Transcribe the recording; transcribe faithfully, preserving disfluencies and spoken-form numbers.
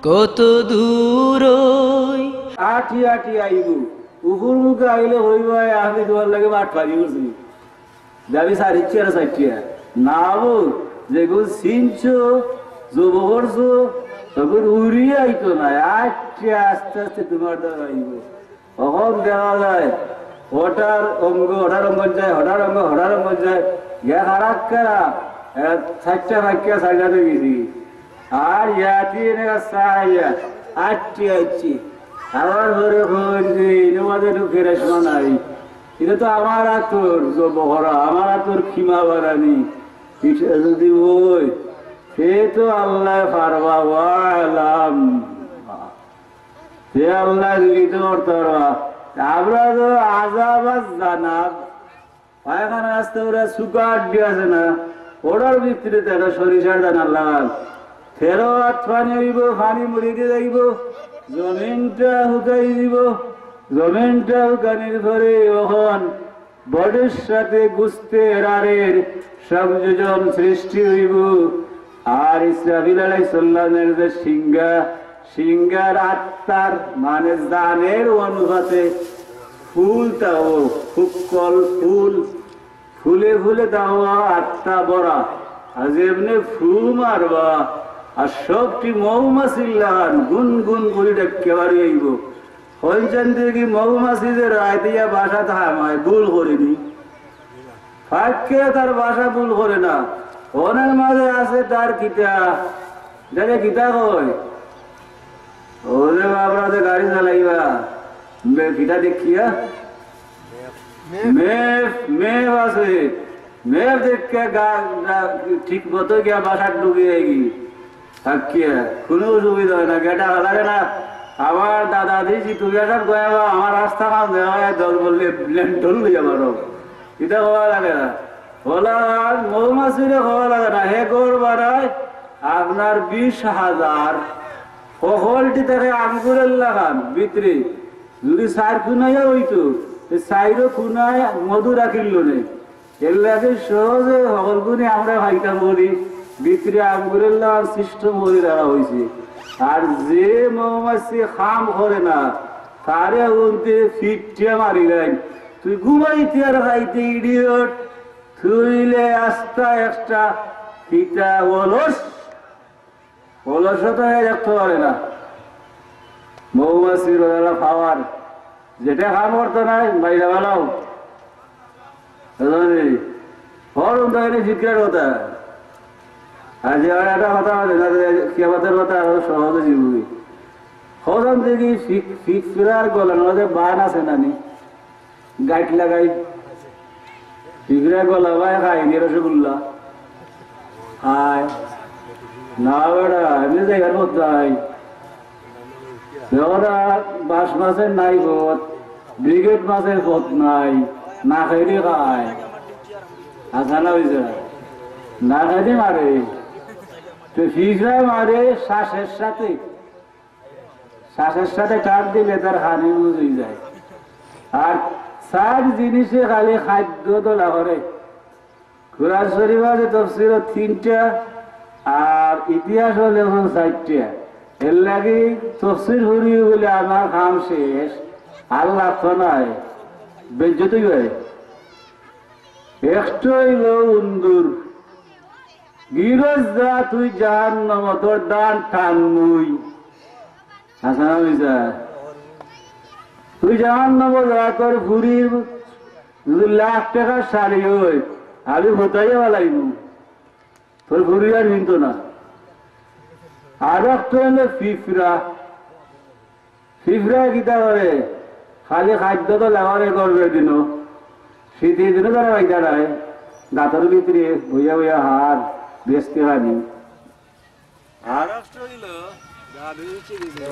কত দূর ওই আটি আটি আইব, উপর মুখে আইলে হইব, আমি তোমার লাগে মাঠ পানি করছি। দাবি সারিচ্ছি আর সাইটিয়া। না বউ, যেগুন চিনছো, জব করছো, তখন উড়িয়ে আইতো না, আটকে আস্তে আস্তে তোমার দ্বারা আইব। তখন দেখা যায়, হঠাৎ অঙ্গ, হঠাৎ অঙ্গ যায়, হঠাৎ অঙ্গ, হঠাৎ অঙ্গ যায়, গিয়া খারাপ করা, চারটা বাক্যা সাজাতে গেছি। আর ইয়াতি এনে চাইয়া আটটি আইছি। আবার ঘরে খোঁজ যে এনে মাঝে একটু ফেরেশমা নাই। এটা তো আমার আতর জব করা, আমার আতর খিমা বানানি। এটা যদি ওই, সে তো আল্লাহ পারবা, ওয়ালাম। সে আল্লাহ যদি তো করতে পারবা। আমরা তো আজাব আর জানাব পায়খানা রাস্তা ওরা সুগার দিয়ে আছে না, ওটার ভিতরে তেরো সরিষার দানা লাগান। তেরো হাত পানি হইব, পানি মুড়ি দিয়ে যাইব, জমিনটা হুকাই দিব। জমিনটা হুকানির পরে ওখান বডির সাথে গুস্তে এরারের সংযোজন সৃষ্টি হইব। আর ইসরাফিল আলাইহিস সালামের যে সিংগা, সিংগার আত্মার মানে জানের অনুপাতে ফুলটাও ফুক্কল ফুল, ফুলে ফুলে তাও আত্মা ভরা। আর যেমনে ফু মারবা, আর সবটি মৌমাছির লাগান গুন গুন করি ডাকিয়া বাড়ি আইব। হইছেন দেখি মৌমাছি যে রাইতে ইয়া বাসা থামায়, ভুল করেনি। ফাঁকে তার বাসা ভুল করে না। ওনার মাঝে আছে তার কিতা, যারে কিতা কয়। ওরে বাবরা, যে গাড়ি চালাইবা, মে-, কিতা দেখিয়া? মেপ, মেপ আছে। মেপ দেখিয়া গা-, গা-, ঠিক মতো গিয়া বাসাত ঢুকিয়া গি। থাকিয়া কোনো অসুবিধা হয় না, গেটা লাগে না। আমার দাদা দিছি, তুমি একটা গয়া বা আমার রাস্তা কাম দেওয়া হয়, দল বললে লেন্টন লইয়া মারো। এটা হওয়া লাগে না। হলা আর মৌমাছিরে হওয়া লাগে না। হে গড় বাড়ায় আপনার বিশ হাজার ফকলটি থাকে আঙ্গুরের লাগান ভিতরে। যদি চার কুনাইয়া হইতো, তো চাইরো কুনায় মধু রাখিল নেই। এর লাগে সহজে হকলগুনি আমরা খাইতাম বলি, ভিতরে আঙ্গুরের লাগান সিস্টেম করে রাখা হয়েছে। আর যে মৌমাছি কাম করে না, তারে উনতে ফিটিয়া মারি দেয়। তুই ঘুমাইতে আর খাইতে ইডিয়ট, তুইলে আস্তা একটা কিতা অলস। অলসতা হয়ে রাখতে পারে না। মৌমাছির ওরা পাওয়ার, যেটা কাম করতে নাই, বাইরে বানাও। বুঝলি? হর উন্নয়নে জিজ্ঞার কথা। আর যে আর একটা কথা আছে না, যে কিয়ামতের কথা আরো সহজে জীববি। হজন দেখি ফিক-, ফিকফিরার গলার মধ্যে বান আছে না নি? গাইট লাগাই। ফিকফিরা গলা বায় খাইনি রসগোল্লা। আয়। না বেটা, এমনি জায়গার মধ্যে আয়। ওরা বাঁশ মাছের নাই বোধ, ব্রিগেড মাছের পথ নাই, না খাইলে খায়। আচ্ছা না হয়েছে? না খাইলে মারে। তো ফিকফিরায় মারে শ্বাসের সাথে। শ্বাসের সাথে টান দিলে তার হানি বুঝ হয়ে যায়। আর চার জিনিসে খালি খাদ্য তোলা করে। কোরআন শরীফ আছে তফসির তিনটা, আর ইতিহাস হলে এখন চারটা। এর লাগি তফসির ফুরিয়ে বলে আমার কাম শেষ, আর লাগতো নাই, বেজ্জতই হয়। একটা হইল উন্দুর, গিরস যা তুই জাহান্নামো, তোর দান টানমুই। হাসান আলী স্যার, তুই জাহান্নামো যা, তোর ফুরির যদি লাখ টাকার শাড়ি হয়, আমি হতাইয়া বালাইমু, তোর ফুরি আর হিনতো না। আর একটা হইল ফিফরা, ফিফরা কিতা করে? খালি খাদ্য তো লেবারে করবে দিন, শীতের দিনে তারা বাইতা নাই, গাতর ভিতরে বইয়া বইয়া হার বেচতে পারি। আর একটা হইল, যা বেশি দিবে।